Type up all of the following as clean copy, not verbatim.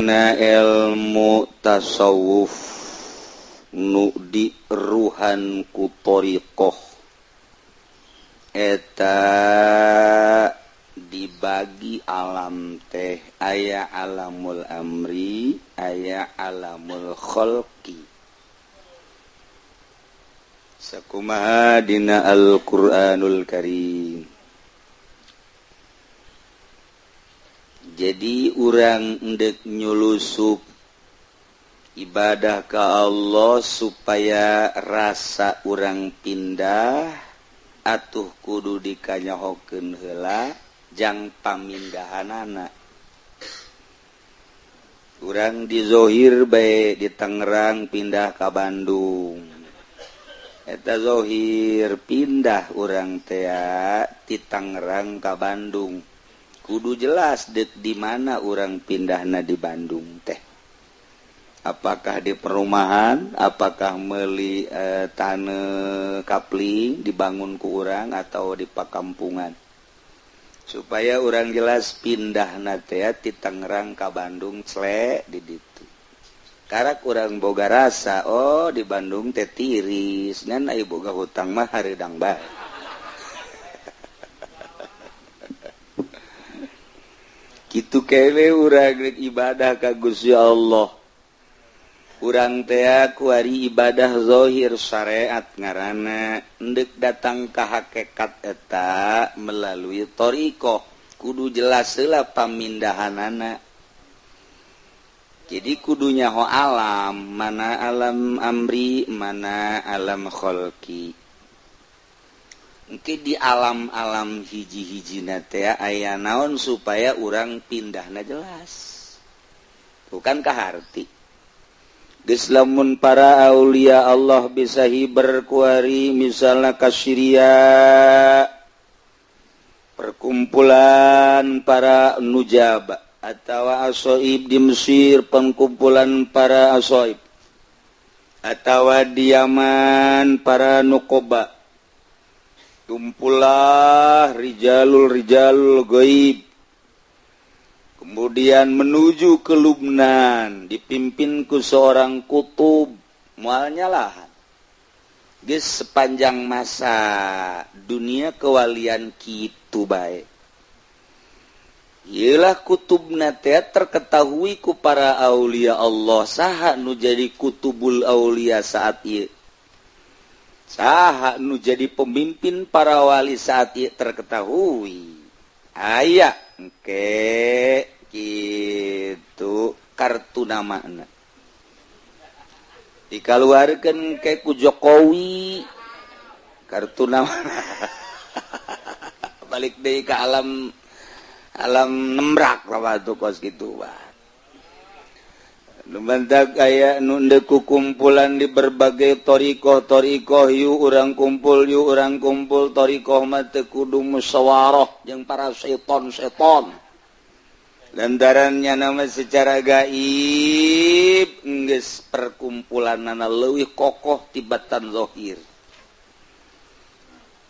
Na ilmu tasawuf nu diruhan ku thariqah eta dibagi alam teh aya alamul amri aya alamul khalqi sakumaha dina Al-Qur'anul Karim. Jadi urang endek nyulusup ibadah ka Allah supaya rasa urang pindah atuh kudu dikanyahokeun heula jang pamindahanana. Urang di zohir bae di Tangerang pindah ka Bandung. Eta zohir pindah urang tea ti Tangerang ka Bandung. Kudu jelas dek di mana urang pindahna di Bandung teh. Apakah di perumahan, apakah meuli tanah kapling dibangun ku urang atau di pakampungan. Supaya urang jelas pindahna teh ti Tangerang ka Bandung clek di ditu. Karak urang boga rasa, oh di Bandung teh tiris, ngan aya boga hutang mah hareudang bae. Kitu kewe urang rek ibadah ka Gusti Allah. Urang teh kuari ibadah zahir syariat ngaranna endek datang ka hakikat eta melalui thariqah. Kudu jelas heula pamindahanana. Jadi kudu nyaho alam, mana alam amri, mana alam khalqi. Engke di alam-alam hiji-hijina teh aya naon supaya urang pindahna jelas. Bukan kaharti. Geus lamun para aulia Allah bisa hiber kuari misalna ka Syria perkumpulan para nujaba atawa asoib di Mesir pengkumpulan para asoib atawa di Yaman para nukoba. Kumpulah rijalul gaib. Kemudian menuju ke Lubnan dipimpin ku seorang kutub moal nyalahan. Geus sepanjang masa dunia kewalian kitu bae. Iyalah kutubna teh terketahui ku para aulia Allah saha nu jadi kutubul aulia saat ieu. Saha nu jadi pemimpin para wali saat ieu terketahui. Aya engke kitu kartu namana. Dikaluarkeun ke ku Jokowi kartu nama. Balik deui ka alam alam nembrak lah tuh kos kitu bah. Lumantak aya nu deuk kumpulan di berbagai thariqah yuk urang kumpul yuk urang kumpul thariqah mah teu kudu musyawarah jeung para seton-seton. Lantarannya nama secara gaib geus perkumpulanana leuwih kokoh tibatan zahir.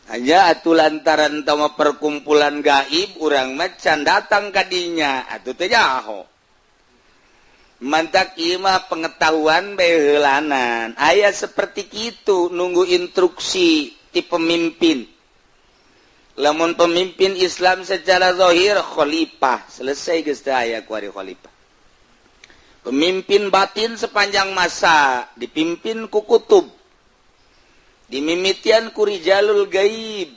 Hanya atuh lantaran tama perkumpulan gaib urang mah can datang ka dinya atuh teu nyaho. Mantak ieu mah pengetahuan bae heulanan. Aya seperti kitu nunggu instruksi ti pemimpin. Lamun pemimpin Islam secara zahir khalifah, selesai geus teh aya ku ari khalifah. Pemimpin batin sepanjang masa dipimpin ku kutub. Dimimitian ku rijalul gaib.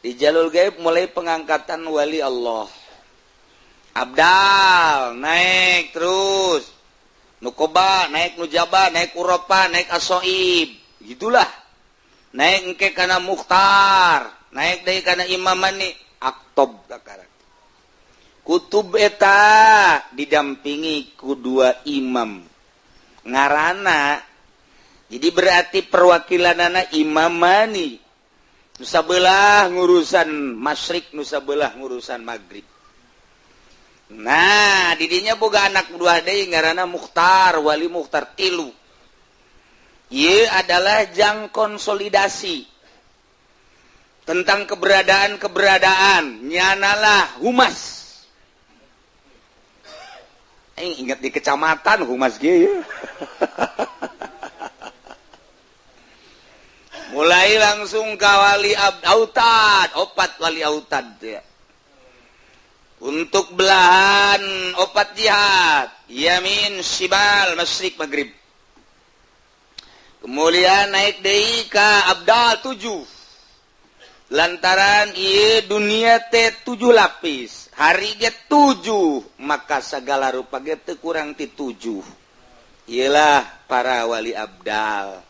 Rijalul gaib mulai pengangkatan wali Allah. Abdal naik terus, nukoba naik, nujaba naik, uropa naik, asoib, gitulah naik engke kana mukhtar, naik deui kana imamani aktob kakara. Kutub eta didampingi ku dua imam ngarana, jadi berarti perwakilanana imamani nu sabelah ngurusan masyrik, nu sabelah ngurusan maghrib. Nah, didinya boga anak dua deui ngaranna Mukhtar, wali Mukhtar tilu. Ieu adalah jang konsolidasi tentang keberadaan-keberadaan, nyanalah humas. Aing ingat di kecamatan humas ge ya. Mulai langsung ka wali autad, opat wali autad ya. Untuk belahan opat jihad, yamin, shibal, masyrik, maghrib. Kemudian naik deui ka abdal 7. Lantaran ieu dunia teh 7 lapis, hari ge 7, maka segala rupa ge teu kurang ti 7. Iyalah para wali abdal.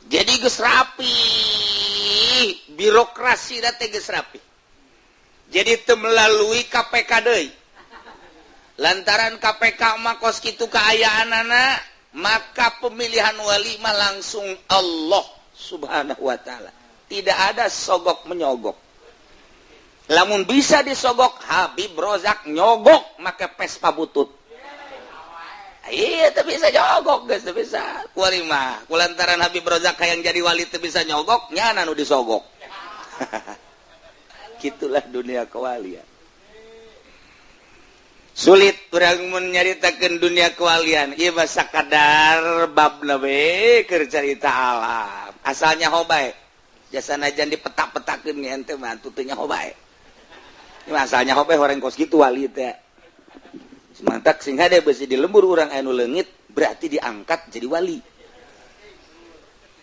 Jadi geus rapi, birokrasi teh geus rapi. Jadi teu melalui KPK deui. Lantaran KPK mah kos kitu kaayaanana, maka pemilihan wali mah langsung Allah Subhanahu wa taala. Tidak ada sogok menyogok. Lamun bisa disogok, Habib Rozak nyogok make Vespa butut. Iya, teu bisa nyogok geus, teu bisa. Ku wali mah, kulantaran Habib Rozak hayang jadi wali teu bisa nyogok, nyana nu disogok. Gitulah dunia kewalian. Sulit urang mun nyaritakeun dunia kewalian. Ieu mah sakadar babna we keur carita alam. Asalnya hobae. Jasa najan dipetak-petakeun ge ente mah teu nyaho bae. Ini asalnya hobae horeng kos kitu wali teh. Semantak sing hade besi di lembur urang anu leungit berarti diangkat jadi wali.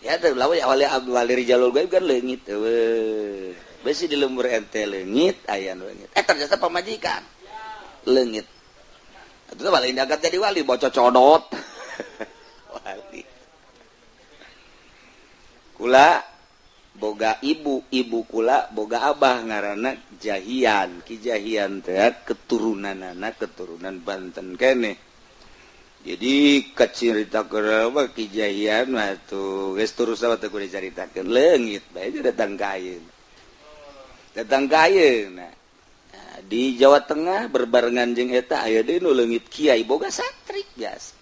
Ya teh lawan wali wali rijalul gaib kan leungit eueuh. Besi di lembur ente leungit aya nu leungit. Ternyata pamajikan leungit. Atuh wali diangkat jadi wali bocor codot. Wali. Kula boga ibu, ibu kula boga abah ngaranna Jahian. Ki Jahian teh keturunanana keturunan Banten keneh. Jadi kacerita keur Ki Jahian mah tuh geus terus teh kudu dicaritakeun leungit bae datang ka ayeuna. Datang ka ayeuna. Nah, di Jawa Tengah berbarengan jeung eta aya deui nu leungit kiai boga santri biasa.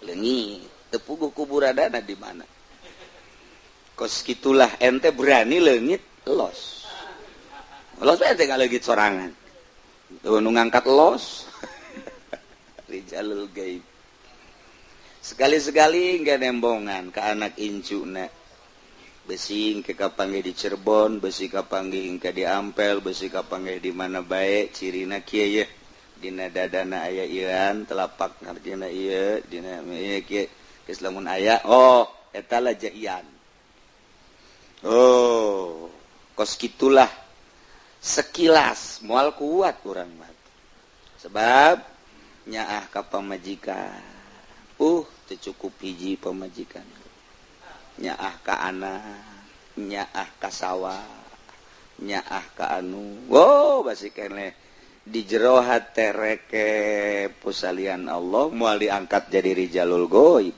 Leungit teu puguh kuburanana di mana. Kos gitulah ente berani leungit los. Los ente ngaleungit sorangan. Tuh nu ngangkat los. Rijalul gaib. Sekali-sekali enggak nembongan ke anak incuna. Besi ke kapanggih di Cirebon, besi kapanggih ke di Ampel, besi kapanggih di mana bae cirina kieu ye. Dina dadana aya ieuan, telapak ngartina ieu, dina ieu kieu. Geus lamun aya, oh eta lah jahian. Oh, kos gitulah sekilas moal kuat urang mah. Sebab nyaah ka pamajikan. Teu cukup hiji pamajikan. Nyaah ka anak, nyaah ka sawah, nyaah ka anu. Wow, basi keneh di jero hate reke pusalian Allah moal diangkat jadi rijalul gaib.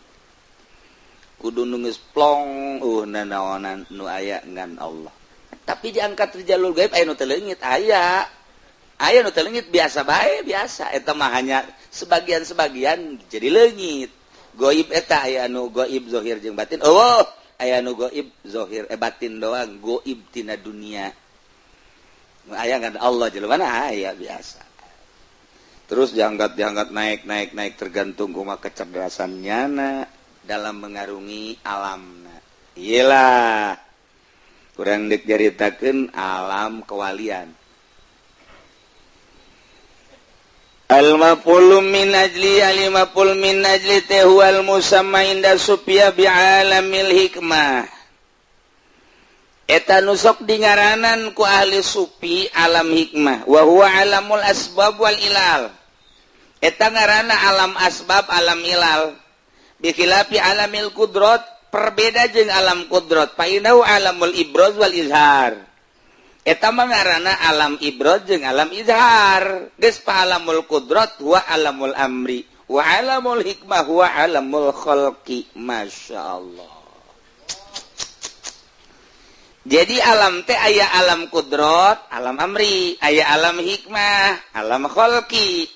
Kudu nu geus plong nanaonan nu aya ngan Allah. Tapi diangkat rijalul gaib aya nu teu leungit aya. Aya nu teu leungit biasa bae biasa eta mah hanya sebagian-sebagian jadi leungit. Goib eta aya nu goib zahir jeung batin. Eueuh, aya nu goib zahir batin doang, goib tina dunia. Aya ngan Allah jelema mana aya biasa. Terus diangkat-diangkat naik-naik naik tergantung kumaha kecerdasan nyana dalam mengarungi alam. Iyalah kurang dek nyaritakeun alam kewalian. Al-maf'ul min ajli al-maf'ul min ajli huwal musamma inda supya bi'alamil hikmah. Eta nusok dingaranan ku ahli sufi alam hikmah wa huwa alamul asbab wal ilal. Eta ngaranna alam asbab alam ilal. Bikhilafi alamil kudrot, perbeda jeung alam kudrot. Fa innahu alamul ibroz wal izhar. Eta mah ngaranna alam ibroz jeung alam izhar. Geus pa alamul kudrot huwa alamul amri wa alamul hikmah huwa alamul khalqi. Masyaallah. Jadi alam teh aya alam kudrot, alam amri, aya alam hikmah, alam khalqi.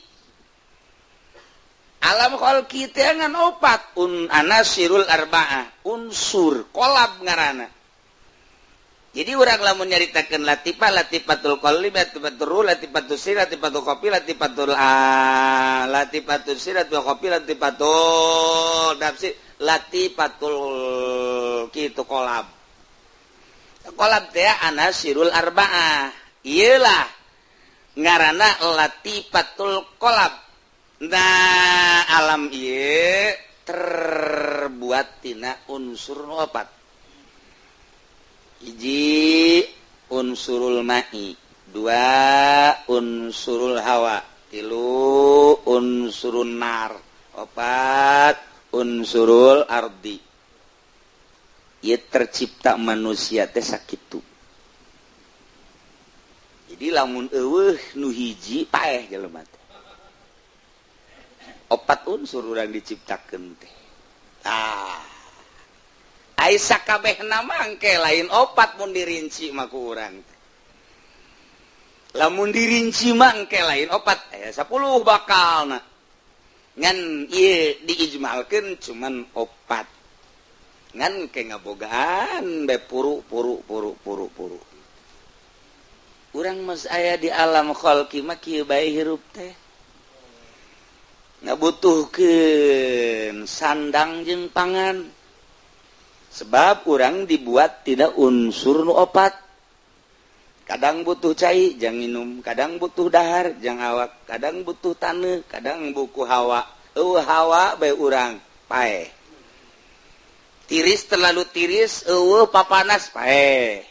Alam khalqi teh ngan opat un anasirul arba'ah, unsur kolab ngaranna. Jadi urang lamun nyaritakeun latifah, latifatul qalbi, latifatul ruh, latifatul sir, latifatul kopi, latifatul a, latifatul sir, latifatul kopi, latifatul nafsi, latifatul kitu kolab. Kolab teh anasirul arba'ah. Iyalah ngaranna latifatul kolab. Nah, alam ieu terbuat tina unsur nu opat. Hiji unsurul ma'i, dua unsurul hawa, tilu unsurun nar, opat unsurul ardi. Ieu tercipta manusia teh sakitu. Jadi lamun eueuh nu hiji paeh jelema teh. Opat unsur urang diciptakeun teh. Tah. Ai sakabehna mangke lain opat mun dirinci mah ku urang teh. Lamun dirinci mangke lain opat aya 10 bakalna. Ngan ieu diijmalkeun cuman opat. Ngan ke ngabogaan be puru puru puru puru puru. Urang mas aya di alam khalqi mah kieu bae hirup teh. Ngabutuhkeun sandang jeung pangan. Sebab urang dibuat tidak unsur nu opat. Kadang butuh cai jang minum, kadang butuh dahar jang awak, kadang butuh taneuh, kadang buku hawa. Eueuh hawa bae urang paeh. Tiris terlalu tiris, eueuh papanas paeh.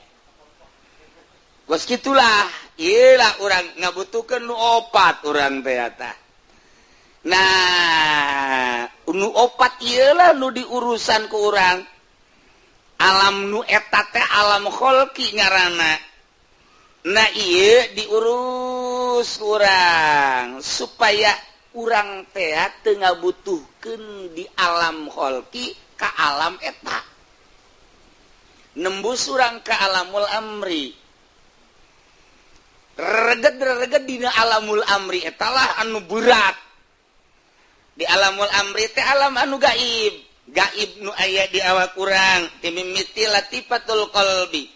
Geus kitulah, ieu lah urang ngabutuhkeun nu opat urang teh eta. Nah, nu opat ieu lah nu diurusan ku urang. Alam nu eta teh alam kholqi ngaranna. Nah ieu diurus urang supaya urang teh teu ngabutuhkeun di alam kholqi ka alam eta. Nembus urang ka alamul amri. Reget-reget dina alamul amri etalah anu berat. Di alamul amri teh alam anu gaib. Gaib nu aya di awak urang timimiti latifatul qalbi.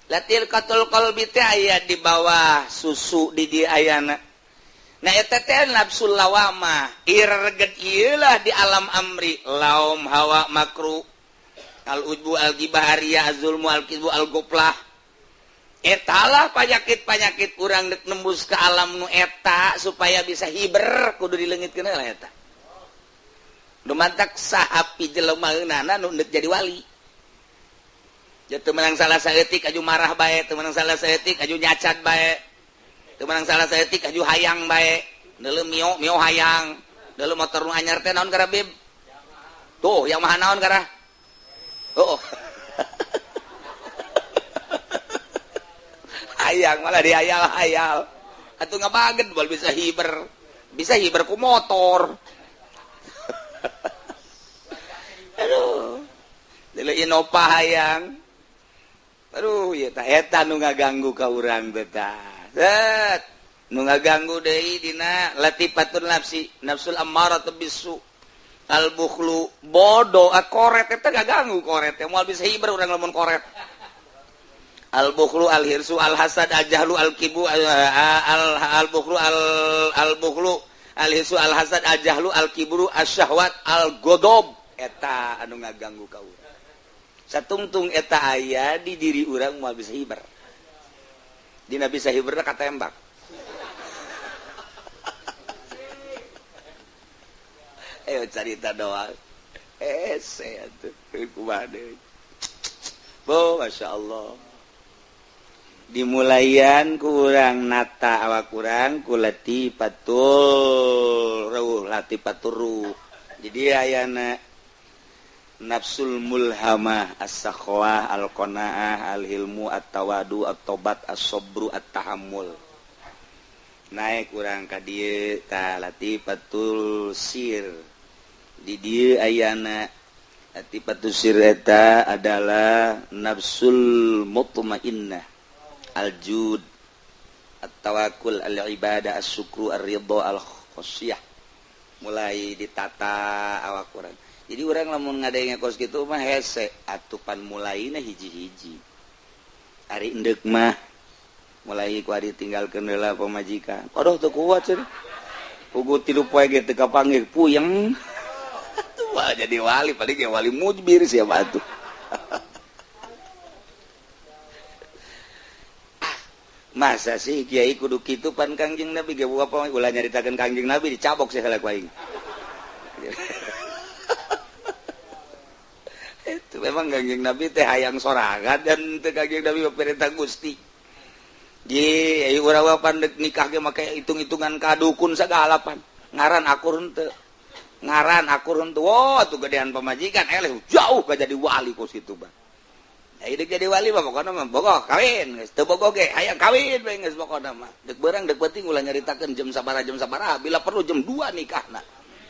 Latifatul qalbi teh aya di bawah susu di dieu ayana. Nah eta teh nafsul lawamah. Ireget ieu lah di alam amri, laum hawa makru, al ujbu al ghibah riya azulmu al kizbu al goplah. Etalah panyakit-panyakit urang dek nembus ke alam nu eta supaya bisa hiber kudu dileungitkeun lah eta. Dumantak sahapi jelema eunana nu deuk jadi wali. Ja teu meunang salah saeutik aju marah bae, teu meunang salah saeutik aju nyacat bae. Teu meunang salah saeutik aju hayang bae. Deuleu mio mio hayang. Deuleu motor nu anyar teh naon gara bib? Tuh, yang maha naon gara? Oh. Hayang malah dihayal-hayal. Atuh ngabagen bal bisa hiber. Bisa hiber ku motor. Aduh, deuleu Innova hayang. Aduh, ieu tah eta nu ngaganggu ka urang teh tah. Set, nu ngaganggu deui dina latifatun nafsi, nafsul ammaratu bisu. Al bukhlu bodoh, koret eta ngaganggu koret teh moal bisa hiber urang lamun koret. Al bukhlu al hirsu al hasad al jahlu al kibu al bukhlu al bukhlu al hirsu al hasad al jahlu al kibru asyahwat al godob. Eta anu ngaganggu ka urang. Satungtung eta aya di diri urang moal bisa hiber. Dina bisa hiberna katembak. Ayo carita doang. Hese atuh kumaha deui. Bo masyaallah. Dimulayan kurang nata awak kurang ku latifatul ruh, latifatul ruh. Jadi ayana nafsul mulhamah, as-sakhawah, al-qanaah, al-hilmu, at-tawadu, at-tobat, as-sabru, at-tahammul. Naik urang ka dieu ta latifatul sir. Di dieu ayana latifatul sir eta adalah nafsul mutmainnah, al-jud, at-tawakkul, al-ibadah, as-syukru, ar-ridha, al-khasyah. Mulai ditata awak urang. Jadi orang lamun ngadenge kos kitu mah hese atupan mulaina hiji-hiji. Ari endek mah mulai ku ari tinggalkeun heula pamajikan. Aduh teu kuat cenah. Puguh 3 poe ge teu kapanggih puyeng. Atuh jadi wali paling ge wali mujbir siapa atuh. Masa sih kiai kudu kitu pan Kangjeng Nabi ge apa ulah nyaritakeun Kangjeng Nabi dicabok sih heula ku aing. Itu memang Kangjeng Nabi teh hayang sorangan dan teu Kangjeng Nabi perintah Gusti. Ye, ayo urang mah pan deuk nikah ge make hitung-hitungan ka dukun sagala pan. Ngaran akur henteu. Ngaran akur henteu. Wah, atuh gedean pamajikan eleh jauh ka jadi wali kos kitu bah. Ai deuk jadi wali mah pokona mah bogoh kawin geus teu bogoh ge hayang kawin we geus pokona mah. Deuk beurang deuk peuting ulah nyaritakeun jam sabaraha bila perlu jam 2 nikahna.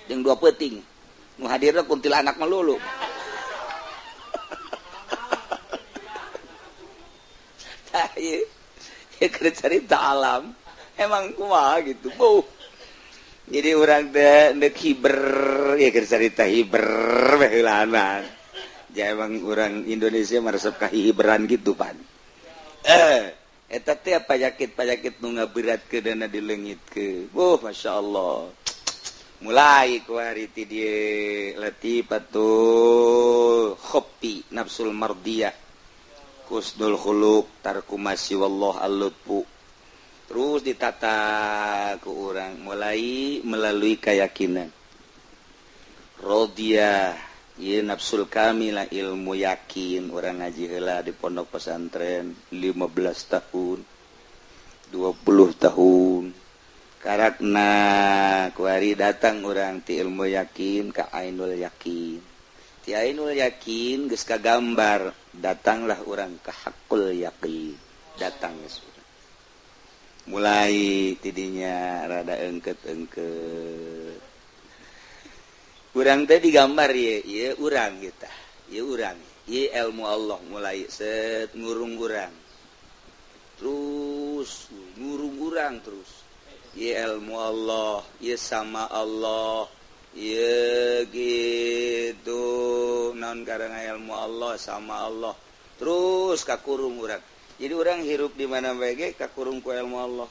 Jeung 2 peuting. Nu hadirna kuntilanak melulu. Tah ieu keur carita alam emang kumaha gitu. Buh. Jadi urang teh deuk hiber ya keur carita hiber we heulaanan. Ja emang urang Indonesia meresep ka hiberan gitu pan. Eta teh panyakit-panyakit nu ngaberatkeun dana dileungitkeun. Buh masyaallah. Mulai ku hari ti dieu latifatul khofi nafsul mardiyah kusnul khuluq tarku masi wallah al-lutfu. Terus ditata ku urang mulai melalui keyakinan. Rodiyah ieu nafsul kamilah ilmu yakin urang ngaji heula di pondok pesantren 15 tahun 20 tahun karakna kuari datang urang ti ilmu yakin ka ainul yakin ti ainul yakin geus kagambar datanglah urang ka hakul yakin datang geus mulai tidinya rada engket-engket urang teh digambar ye, ye urang kita, ye urang, ye ilmu Allah mulai set ngurung urang, terus ngurung urang terus, ye ilmu Allah, ye sama Allah, ye gitu, non karena ilmu Allah sama Allah, terus kakurung urang. Jadi urang hirup di mana bae ge kakurung ku ilmu Allah.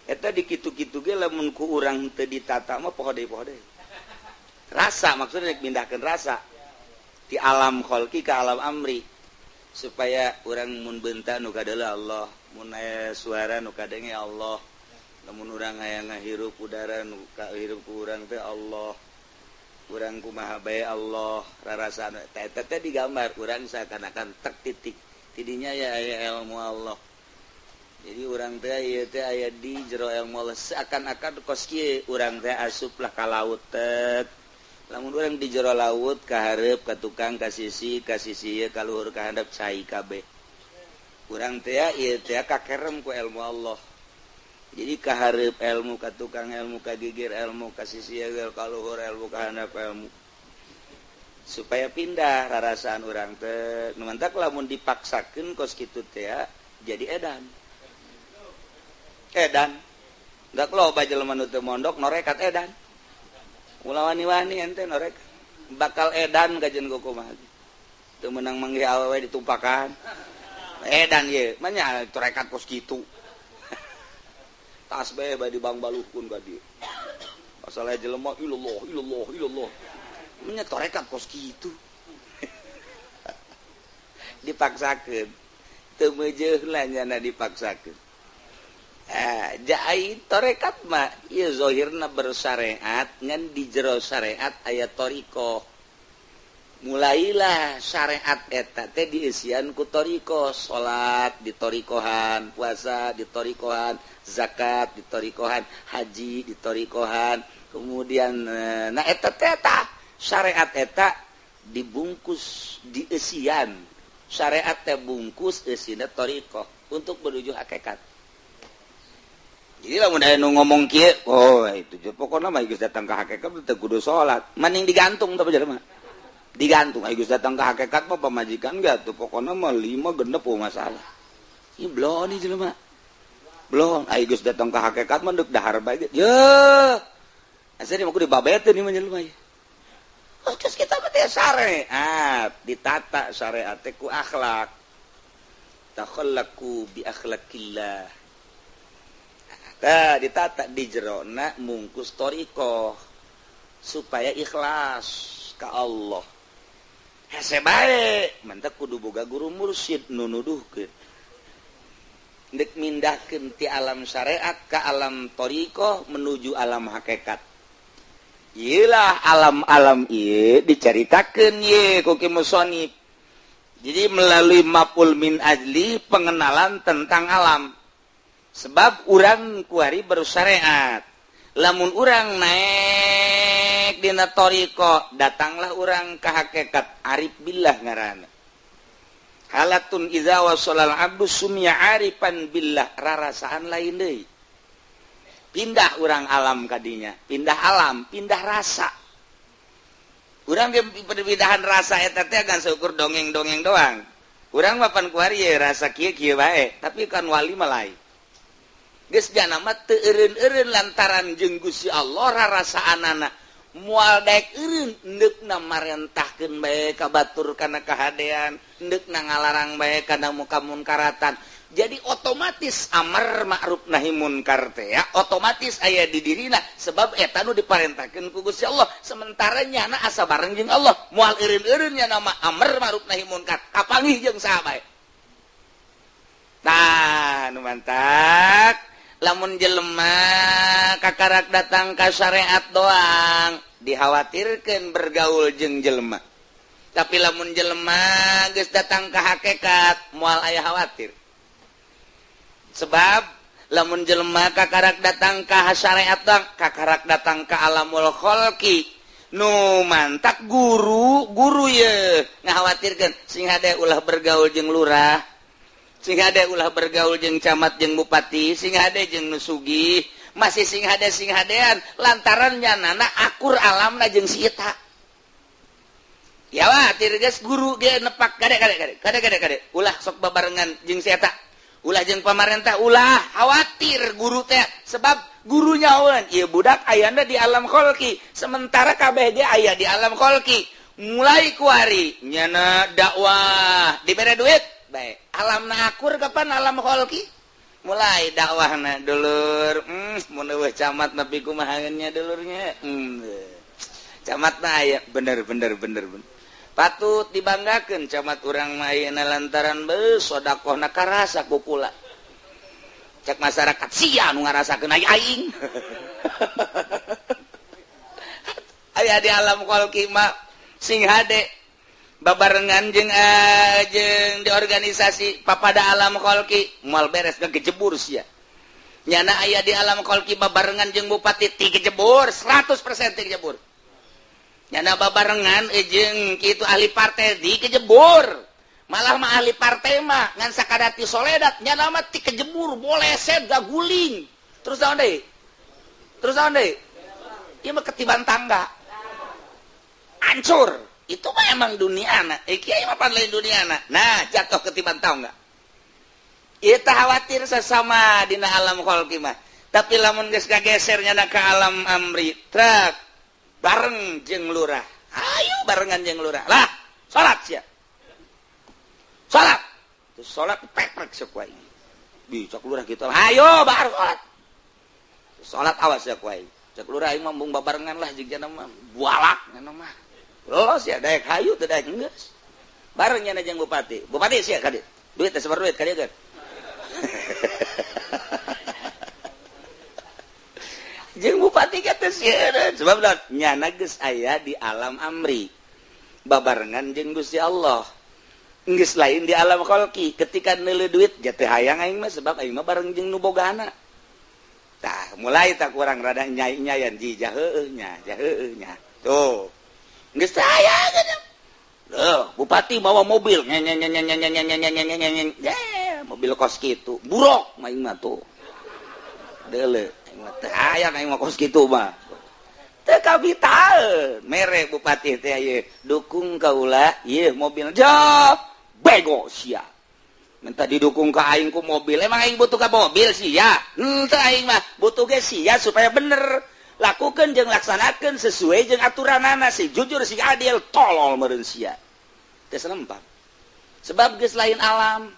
Eta dikitu-kitu ge lamun ku urang teu ditata mah poho deui poho deui. Rasa maksudnya pindahkan rasa di alam kholqi ke alam amri supaya orang mun bentak nu kadeuleu Allah, mun aya suara nu kadenge Allah, lamun urang aya ngahirup udara nu kahirup ku urang teh Allah, urang kumaha bae Allah, rarasaan eta teh digambar urang seakan-akan tek titik tidinya ya aya ilmu Allah. Jadi urang teh ieu teh aya di jero ilmu Allah seakan-akan kos kieu urang teh asuplah ka laut teh. Lamun urang di jero laut ka hareup ka tukang ka sisi ieu ka luhur ka handap cai kabeh. Urang teh ieu teh kakerem ku ilmu Allah. Jadi ka hareup ilmu ka tukang ilmu ka gigir ilmu ka sisi ieu ka luhur ilmu ka handap ilmu. Supaya pindah rarasaan urang teh. Nu mantak lamun dipaksakeun kos kitu teh jadi edan. Edan. Dak loba jelema nu teu mondok norekat edan. Ulah wani-wani ente norek bakal edan kajen kumaha teu meunang manggih awewe ditumpakan edan ieu mah nya torekat kos kitu tasbih bae dibangbaluhkeun ka dieu masalah jelema ilallah ilallah ilallah mah nya torekat kos kitu dipaksakeun teu meujeuh lah nyana dipaksakeun. Jai torekat mah ieu zahirna bersyariat ngan di jero syariat aya thariqah. Mulailah syariat eta teh diisian ku thariqah, salat ditorikohan, puasa ditorikohan, zakat ditorikohan, haji ditorikohan, kemudian nah eta teh syariat eta dibungkus diisian. Syariat teh bungkus eusina thariqah untuk menuju hakikat. Jadi lamun aya nu ngomong kieu, oh itu je pokona mah geus datang ka hakikat teu kudu salat. Maning digantung teh jelema. Digantung aya geus datang ka hakikat mah pamajikan ge atuh pokona mah 5 genep masalah. Ieu belon ieu jelema. Belon aya geus datang ka hakikat mah deuk dahar bae ge. Yeuh. Asa di mah kudu dibabeteun ieu mah jelema ieu. Oh, terus kita mah teh syariat, ditata syariat teh ku akhlak. Yatakhallaqu bi akhlaqillah. Tah ditata di jerona mungkus thariqah supaya ikhlas ka Allah. Hese bae mantak kudu boga guru mursyid nu nuduhkeun. Ndek mindahkeun ti alam syariat ka alam thariqah menuju alam hakikat. Iyalah alam-alam ieu dicaritakeun ye ku Ki Musonib. Jadi melalui maf'ul min ajli pengenalan tentang alam. Sebab urang kuari bersyariat. Lamun urang naik dina thariqah, datanglah urang ka hakikat arif billah ngaranna. Halatun iza wasalal abdu sumya arifan billah, rarasaan lain deui. Pindah urang alam kadinya, pindah alam, pindah rasa. Urang ge perbedaan rasa eta teh kan seukur dongeng-dongeng doang. Urang mah pan kuari ye rasa kieu-kieu bae, tapi kan wali mah lain. Geus jana mah teu eureun-eureun lantaran jeung Gusti Allah rarasaanana. Moal daek eureun endeukna marentahkeun bae ka batur kana kahadean, endeukna ngalarang bae kana muka munkaratan. Jadi otomatis amar ma'ruf nahi munkar teh ya, otomatis aya di dirina sebab eta nu diparentahkeun ku Gusti Allah. Sementara nyana asa bareng jeung Allah, moal eureun-eureun nyana mah amar ma'ruf nahi munkar, kapanggih jeung saha bae. Tah nu mantak lamun jelema kakarak datang ka syariat doang dikhawatirkeun bergaul jeung jelema. Tapi lamun jelema geus datang ka hakikat moal aya khawatir. Sebab lamun jelema kakarak datang ka syariat doang, kakarak datang ka alamul khalqi nu mantak guru ye ngakhawatirkeun sing hade ulah bergaul jeung lurah, sing hade ulah bergaul jeung camat jeung bupati, sing hade jeung nu sugih, masih sing hade sing hadean lantaran nyanana akur alamna jeung si eta. Ya wah, geus guru ge nepak kade kade kade kade kade kade ulah sok babarengan jeung si eta. Ulah jeung pamarentah ulah khawatir guru teh sebab guru nyaoan ieu budak ayana di alam kholqi sementara kabeh ge aya di alam kholqi. Mulai kuari nyana dakwah dibere duit bae alamna akur kapan alam kholqi mulai dakwahna dulur mun eueuh camat nepi kumaha nya dulurnya camatna aya bener bener bener bener patut dibanggakeun camat urang mah ayeuna lantaran beuh sedekahna karasa ku kula. Cek masyarakat sia nu ngarasakeun aing. Aya di alam kholqi mah sing hade babarengan jeung jeung di organisasi papada alam kholqi moal beres gejebur sia. Nyana aya di alam kholqi babarengan jeung bupati ti gejebur 100% ti gejebur. Nyana babarengan jeung kitu ahli partai di kejebur. Malah mah ahli partai mah ngan sakadati soledat nyana mah ti kejebur boleset gaguling. Terus naon deui? Terus naon deui? Ieu mah ketiban tangga. Hancur. Itu mah emang duniana. Kiai mah pan lain duniana. Nah, jatuh ketiban tangga. Ieu teh khawatir sesama dina alam kholqi mah. Tapi lamun geus kageser nyana ka alam amri, truk bareng jeung lurah. Ayo barengan jeung lurah. Lah, salat sia. Salat. Terus salat peprek sok wae. Bi cak lurah kitu. Ayo bar salat. Salat awas ya ku aing. Cak lurah aing mah mung babarengan lah jeung jana mah bualak ngana mah. Los ya daek hayu teu daek geus. Bareng nyana jeung bupati. Bupati sia ka dieu. Duit teh sabar duit ka dieu kan. Jeung bupati kata sieun sebab nyana geus aya di alam amri babarengan jeung Gusti Allah geus lain di alam kholqi. Ketika neuleuh duit jatuh hayang aing mah sebab aing mah bareng jeung nu bogana. Tah mulai tak kurang rada nyai-nyayan jijah heueuh nya jah heueuh nya tuh geus hayang loh bupati bawa mobil mobil kos kitu buruk aing mah tuh deuleu hayang aing mah kos kitu mah teu kabitaeun mere bupati teh ieu dukung kaula ieu mobil jauh bego sia minta didukung ka aing ku mobil emang aing butuh ka mobil sia henteu aing mah butuh ge sia supaya bener lakukeun jeung laksanakeun sesuai jeung aturanana si jujur si adil tolol meureun sia teh selempang sebab geus lain alam.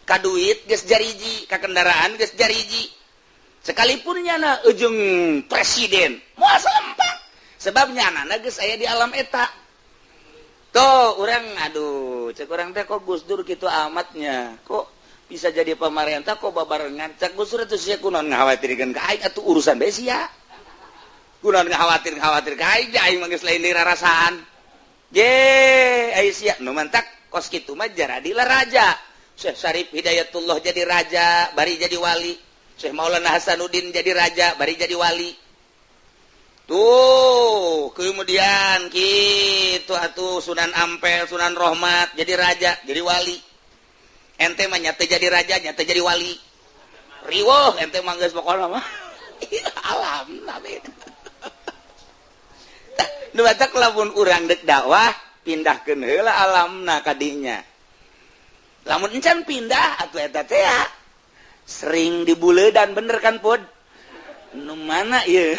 Ka duit geus jariji, ka kendaraan geus jariji. Sekalipun nyana ujung presiden, moal selempang. Sebab nyana geus aya di alam eta. Tuh orang, aduh, cek urang teh kok Gus Dur kitu amatnya. Kok bisa jadi pemerintah kok babarengan? Cek Gus Dur atuh sia kunaon ngakhawatirkeun ka aing, atuh urusan bae sia. Kunaon ngakhawatir-khawatir ka aing, aing mah geus lain dirarasaan. Ye, ai sia nu mantak kos kitu mah jaradilah raja. Syekh Syarif Hidayatullah jadi raja, bari jadi wali. Syekh Maulana Hasanuddin jadi raja, bari jadi wali. Tuh, kemudian gitu atuh Sunan Ampel, Sunan Rohmat jadi raja, jadi wali. Ente mah nyata jadi raja, nyata jadi wali. Riweuh ente mah geus pokona mah. Alam nabi. Nu batak lamun urang deuk dakwah pindahkeun heula alamna ka dinya. Lamun encan pindah atuh eta teh sering dibuledan, bener kan Pud? Nu mana ieu?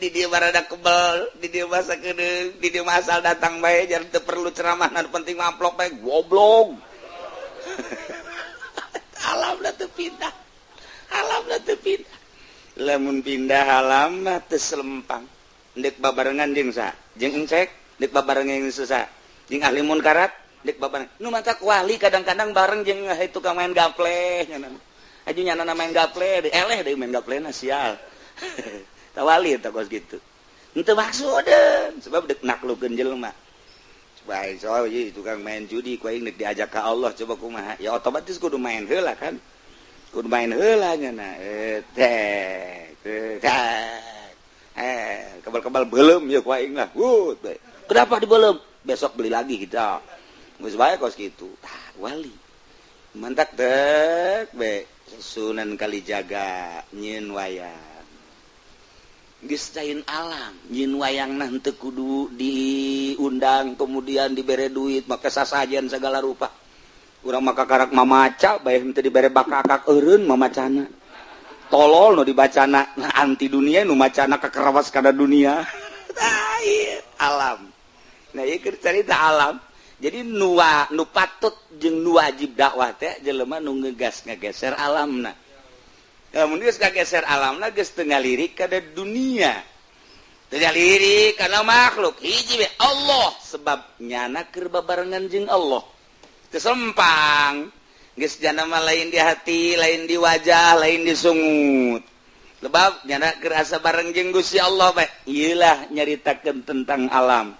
Di dia barada kebel, di dia masa kedeung, di dia asal datang bae, jar teu perlu ceramah, nu penting amplop bae, goblok. Alamna teu pindah. Alamna teu pindah. Lamun pindah alamna teu selempang. Ndek babarengan jeung saha? Jeung encek, ndek babarengan jeung saha? Jeung ahli munkarat, ndek babarengan. Nu matak wali kadang-kadang bareng jeung tukang main gaple nya. Aju nyana main gaple, eleh deui main gaplena sial. Tawali eta kos gitu. Henteu maksudeun sebab deuk naklukeun jelema. Bae so ieu tukang main judi ku aing deuk diajak ka Allah coba kumaha. Ya otomatis kudu main heula kan. Kudu main heula nya na. Teh teh. Kebal-kebal belum ya ku aing lah. Wut bae. Kenapa dibelum? Besok beli lagi kita. Geus bae kos kitu. Tah wali. Mantak dek bae Sunan Kalijaga nyieun wayang. Geus lain alam nyieun wayangna henteu kudu diundang kemudian dibere duit maka sasajen segala rupa. Urang maka karak mamaca bae henteu dibere bakakak eureun mamacana. Tolol nu dibacana, nah anti dunia nu macana kakerawas kana dunia. Tah alam. Nah ieu keur carita alam. Jadi nu patut jeung nu wajib dakwah teh jelema nu ngegas ngageser alamna. Lamun geus kageser alamna geus teu ngalirik kana dunia. Teu ngalirik kana makhluk. Hiji we Allah sebab nyana keur babarengan jeung Allah. Teu sempang. Geus jana mah lain di hati, lain di wajah, lain di sungut. Sebab nyana keur asa bareng jeung Gusti Allah bae. Ieu lah nyaritakeun tentang alam.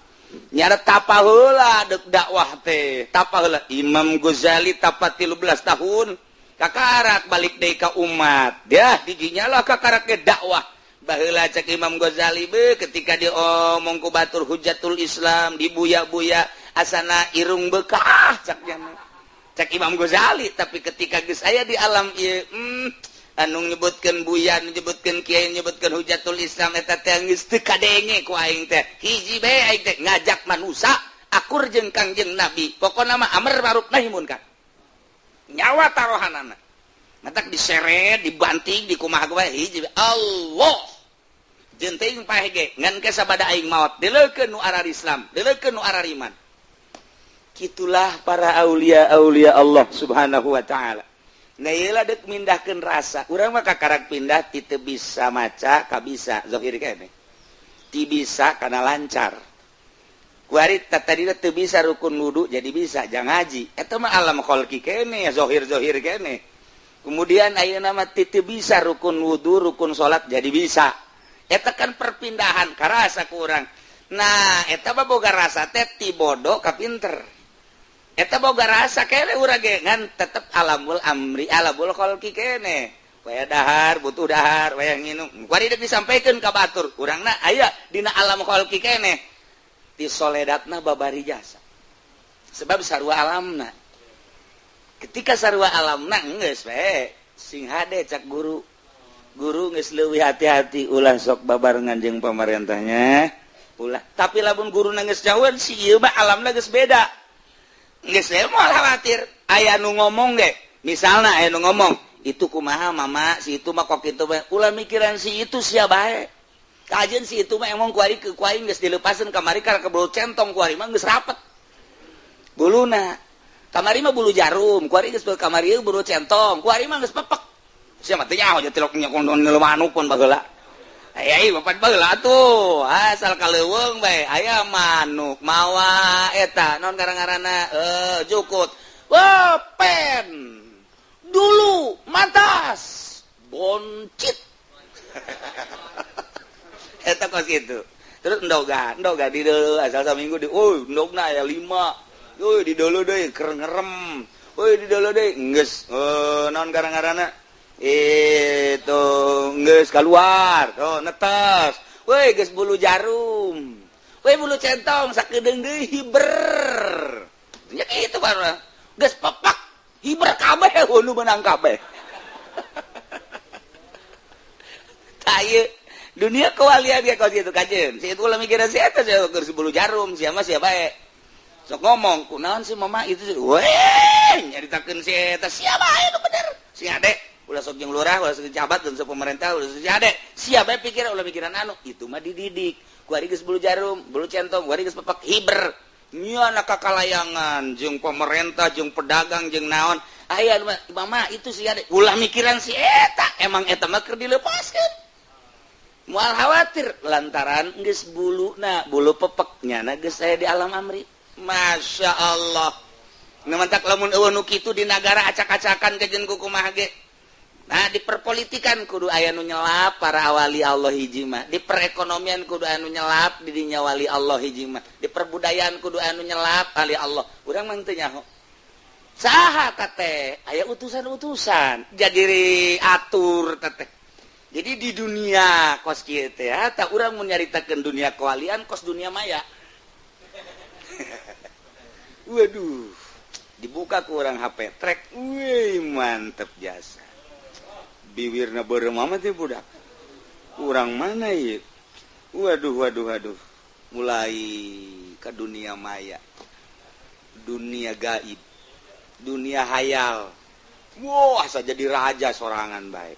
Nyana tapa heula deuk dakwah teh. Tapa heula Imam Ghazali tapa 13 tahun. Kakarak balik deui ka umat. Dah didinya lah kakarak ge dakwah. Baheula cek Imam Ghazali be ketika diomong ku batur Hujatul Islam dibuya-buya asana irung bekah cak nya. Cek Imam Ghazali tapi ketika geus aya di alam ieu anu nyebutkeun buya, nyebutkeun kiai, nyebutkeun Hujatul Islam eta teh geus teu kadenge ku aing teh. Hiji bae aing teh ngajak manusa akur jeung Kangjeng Nabi. Pokona mah amar ma'ruf nahi munkar. Nyawa taruhanana matak diseret dibanting dikumaha bae hiji Allah jeung teuing paeh ge ngan ke sabada aing maot dileukeun nu arar Islam dileukeun nu arar iman. Kitulah para aulia-aulia Allah Subhanahu wa taala. Nah ieu lah deuk mindahkeun rasa urang mah kakarak pindah ti teu bisa maca ka bisa zahir keneh ti bisa kana lancar. Kuari tadina teu bisa rukun wudu jadi bisa jang ngaji. Eta mah alam kholqi keneh, zahir-zahir keneh. Kemudian ayeuna mah teu bisa rukun wudu, rukun salat jadi bisa. Eta kan perpindahan karasa ku urang. Nah, eta mah boga rasa teh ti bodoh ka pinter. Eta boga rasa keneh urang ge ngan tetep alamul amri, alamul kholqi keneh. Waya dahar, butuh dahar, waya nginum. Kuari deuk disampaikeun ka batur, urangna aya dina alam kholqi keneh. Ti soledatna babari jasa sebab sarua alamna. Ketika sarua alamna geus we sing hade cak guru. Guru geus leuwih hati-hati ulah sok babarengan jeung pamarentahnya ulah. Tapi lamun guruna geus jauhan si ieu mah alamna geus beda. Geus we moal khawatir aya nu ngomong ge. Misalna aya nu ngomong itu kumaha mama si itu mah kok kitu bae. Ulah mikiran si itu sia bae. Kajian si itu mah emang kuari ke kuaing geus dilepasin kamari karena kebulu centong kuari mah geus rapet buluna. Kamari mah bulu jarum, kuari geus kamari bulu centong, kuari mah geus pepek. Sia mah teu nyaho tilok nya kondon manuk pun baheula. Aya bapak baheula tuh, asal ka leuweung bae aya manuk mawa eta naon ngaran-ngaranna jukut. Wah, pen. Dulu mantas boncit. Eta kos kitu. Terus endoga di deuleu asal saminggu di euy endogna aya 5. Euy di deuleu deui keur ngerem. Euy di deuleu deui geus naon ngaran-ngaranna? Itu geus keluar, tuh netes. Woi geus bulu jarum. Woi bulu centong sakedeung deui hiber. Nya kitu baru. Geus pepak hiber kabeh nu meunang kabeh. Tah ieu dunia kewalian ge kos kitu kajeun. Si itu ulah mikiran si eta keur bulu jarum sia mah sia bae. Sok ngomong kunaon sih mama itu sih weh nyaritakeun si eta sia bae nu bener. Si ade ulah sok jeung lurah, ulah sok jeung jabat, jeung sok pemerintah, ulah sok si ade. Sia bae pikir ulah mikiran anu itu mah dididik. Kuari geus bulu jarum, bulu centong, kuari geus pepak hiber. Nya kakalayangan jeung pemerintah, jeung pedagang, jeung naon. Aya mama itu si ade ulah mikiran si eta, emang eta mah keur dilepaskeun. Moal khawatir lantaran geus buluna, bulu pepeknya na geus aya di alam amri. Masya Allah. Nu mantak lamun eueuh nu kitu di nagara acak-acakan kajeun ku kumaha ge. Nah, di perpolitikan kudu aya nu nyelap para wali Allah hiji mah. Di perekonomian kudu aya nu nyelap di dinya wali Allah hiji mah. Di perbudayaan kudu aya nu nyelap wali Allah. Urang mah teu nyaho. Saha teh aya utusan-utusan jadi atur teh. Jadi di dunia kos kieu teh tah urang mun nyaritakeun dunia kewalian kos dunia maya. Waduh, dibuka ku urang HP trek, wih mantep jasa. Biwirna beureum amat teh budak. Urang mana ieu? Waduh waduh waduh. Mulai ke dunia maya. Dunia gaib. Dunia hayal. Wah, asa jadi raja sorangan bae.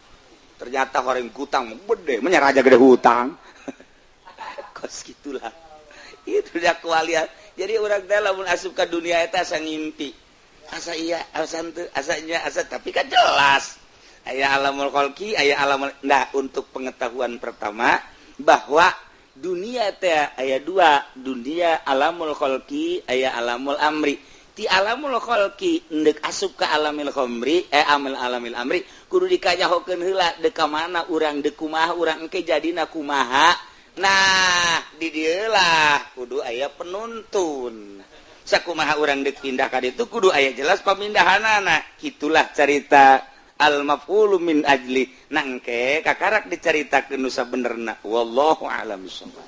Ternyata orang hutang gede, menya raja gede hutang. Kos gitulah. Itu dah kewalian. Jadi urang teh lamun asup ka dunia eta asa ngimpi. Asa iya, asa henteu, asa nya, asa tapi kan jelas. Aya alamul khalqi, aya alamul. Nah, untuk pengetahuan pertama bahwa dunia teh aya dua, dunia alamul khalqi, aya alamul amri. Ti alamul khalqi endek asup ka alamil khamri, amil alamil amri, kudu dikajahokeun heula deuk ka mana urang, deuk kumaha urang engke jadina kumaha. Nah, di dieu lah kudu aya penuntun. Sakumaha urang deuk pindah ka ditu kudu aya jelas pamindahanana. Kitulah carita al-maf'ulu min ajli. Nangke kakarak dicaritakeun nu sabenerna. Wallahu a'lam bishawab.